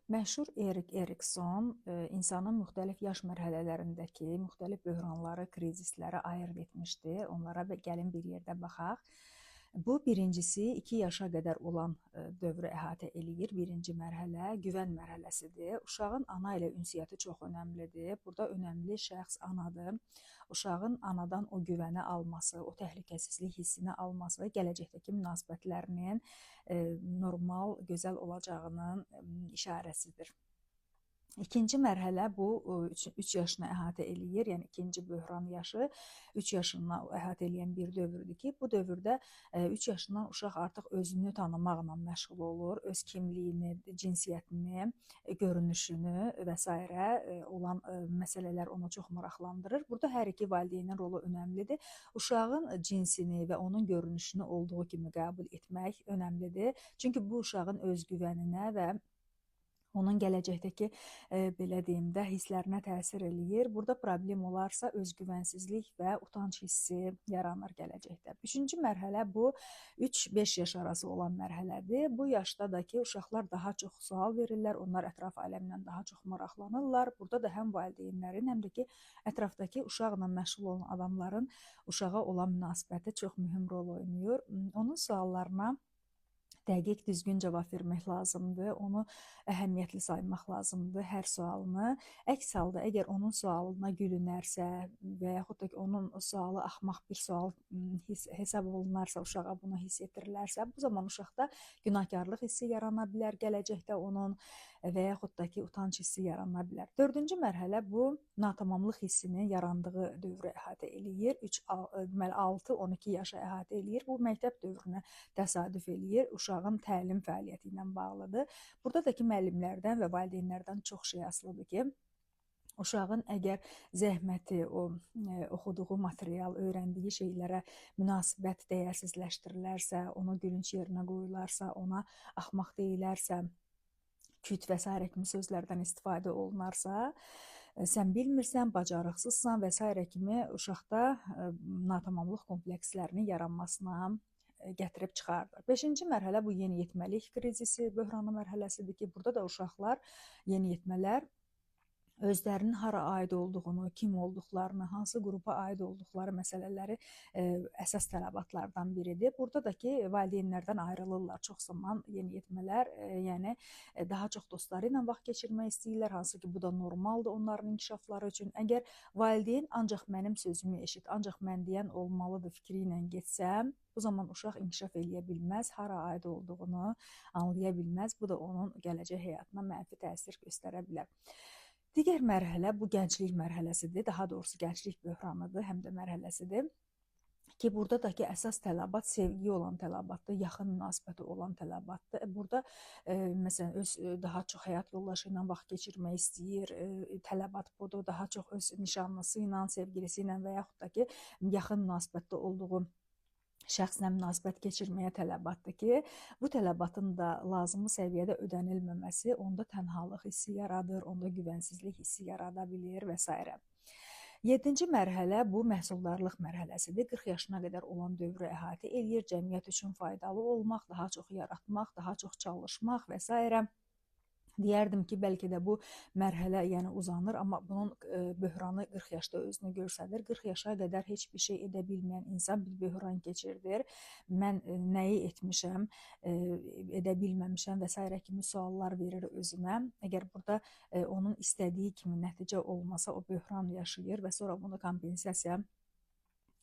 Məşhur Erik Erikson insanın müxtəlif yaş mərhələlərindəki müxtəlif böhranları, krizisləri ayırd etmişdi. Onlara gəlin bir yerdə baxaq. Bu birincisi 2 yaşa qədər olan dövrü əhatə eləyir. Birinci mərhələ güvən mərhələsidir. Uşağın ana ilə ünsiyyəti çox önəmlidir. Burada önəmli şəxs anadır. Uşağın anadan o güvəni alması, o təhlükəsizlik hissini alması gələcəkdəki münasibətlərinin normal, gözəl olacağının işarəsidir. İkinci mərhələ bu 3 yaşını əhatə eləyir, yəni ikinci böhran yaşı 3 yaşını əhatə eləyən bir dövrdür ki, bu dövrdə 3 yaşından uşaq artıq özünü tanımaqla məşğul olur, öz kimliyini, cinsiyyətini, görünüşünü və s. olan məsələlər onu çox maraqlandırır. Burada hər iki valideynin rolu önəmlidir. Uşağın cinsini və onun görünüşünü olduğu kimi qəbul etmək önəmlidir. Çünki bu uşağın özgüvəninə və onun gələcəkdəki, belə deyim də, hisslərinə təsir eləyir. Burada problem olarsa özgüvənsizlik və utanc hissi yaranır gələcəkdə. Üçüncü mərhələ bu 3-5 yaş arası olan mərhələdir. Bu yaşda da ki, uşaqlar daha çox sual verirlər, onlar ətraf aləmlə daha çox maraqlanırlar. Burada da həm valideynlərin, həm də ki, ətrafdakı uşaqla məşğul olan adamların uşağa olan münasibəti çox mühüm rol oynayır. Onun suallarına dəqiq, düzgün cavab vermək lazımdır, onu əhəmiyyətli saymaq lazımdır hər sualını. Əks halda, əgər onun sualına gülünərsə və yaxud da ki, onun sualı axmaq bir sual hesab olunarsa, uşağa bunu hiss etdirilərsə, bu zaman uşaqda günahkarlıq hissi yarana bilər gələcəkdə onun və yaxud da ki, utanc hissi yarana bilər. Dördüncü mərhələ bu natamamlıq hissinin yarandığı dövrü əhatə eləyir. 6-12 yaşa əhatə eləyir. Bu məktəb dövrünə təsadüf eləyir. Uşağın təlim fəaliyyəti ilə bağlıdır. Burada da ki, müəllimlərdən və valideynlərdən çox şey asılıdır ki, uşağın əgər zəhməti, o oxuduğu material, öyrəndiyi şeylərə münasibət dəyərsizləşdirilərsə, onu gülünc yerinə qoyularsa, ona axmaq deyilərsə, küt və s. kimi sözlərdən istifadə olunarsa, sən bilmirsən, bacarıqsızsan və s. kimi uşaqda natamamlıq komplekslərinin yaranmasına gətirib çıxardır. Beşinci mərhələ bu yeniyetməlik krizisi, böhranı mərhələsidir ki, burada da uşaqlar, yeniyetmələr özlərinin hara aid olduğunu, kim olduqlarını, hansı qrupa aid olduqları məsələləri əsas tələbatlardan biridir. Burada da ki, valideynlərdən ayrılırlar çox zaman yeniyetmələr, yəni daha çox dostları ilə vaxt keçirmək istəyirlər, hansı ki, bu da normaldır onların inkişafları üçün. Əgər valideyn ancaq mənim sözümü eşit, ancaq mən deyən olmalıdır fikri ilə getsə, bu zaman uşaq inkişaf eləyə bilməz, hara aid olduğunu anlaya bilməz. Bu da onun gələcək həyatına mənfi təsir göstərə bilər. Digər mərhələ bu gənclik mərhələsidir, daha doğrusu gənclik böhranıdır, həm də mərhələsidir ki, burada da ki, əsas tələbat sevgi olan tələbatdır, yaxın münasibəti olan tələbatdır. Burada məsələn, öz daha çox həyat yoldaşı ilə vaxt keçirmək istəyir, tələbat budur, daha çox öz nişanlısı ilə, sevgilisi ilə və yaxud da ki, yaxın münasibətdə olduğu şəxslə münasibət keçirməyə tələbatdır ki, bu tələbatın da lazımı səviyyədə ödənilməməsi onda tənhalıq hissi yaradır, onda güvənsizlik hissi yarada bilir və s. Yedinci mərhələ bu məhsuldarlıq mərhələsidir. 40 yaşına qədər olan dövrü əhatə eləyir, cəmiyyət üçün faydalı olmaq, daha çox yaratmaq, daha çox çalışmaq və s. Deyərdim ki, bəlkə də bu mərhələ yəni uzanır, amma bunun böhranı 40 yaşda özünü göstərir. 40 yaşa qədər heç bir şey edə bilməyən insan bir böhran keçirdir. Mən nəyi etmişəm, edə bilməmişəm və s. kimi suallar verir özünə. Əgər burada onun istədiyi kimi nəticə olmasa, o böhran yaşayır və sonra bunu kompensasiya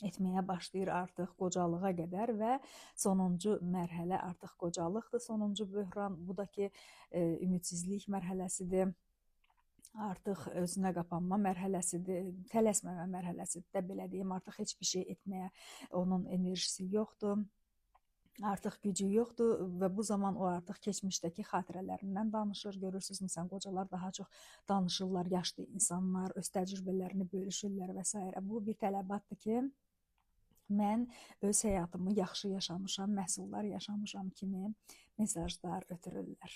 etməyə başlayır artıq qocalığa qədər və sonuncu mərhələ artıq qocalıqdır, sonuncu böhran. Bu da ki, ümidsizlik mərhələsidir, artıq özünə qapanma mərhələsidir, tələsməmə mərhələsidir də, belə deyim, artıq heç bir şey etməyə onun enerjisi yoxdur, artıq gücü yoxdur və bu zaman o artıq keçmişdəki xatirələrindən danışır. Görürsünüz, məsələn, qocalar daha çox danışırlar, yaşlı insanlar öz təcrübələrini bölüşürlər və s. Bu bir tələbatdır ki, mən öz həyatımı yaxşı yaşamışam, məhsuldar yaşamışam kimi mesajlar ötürürlər.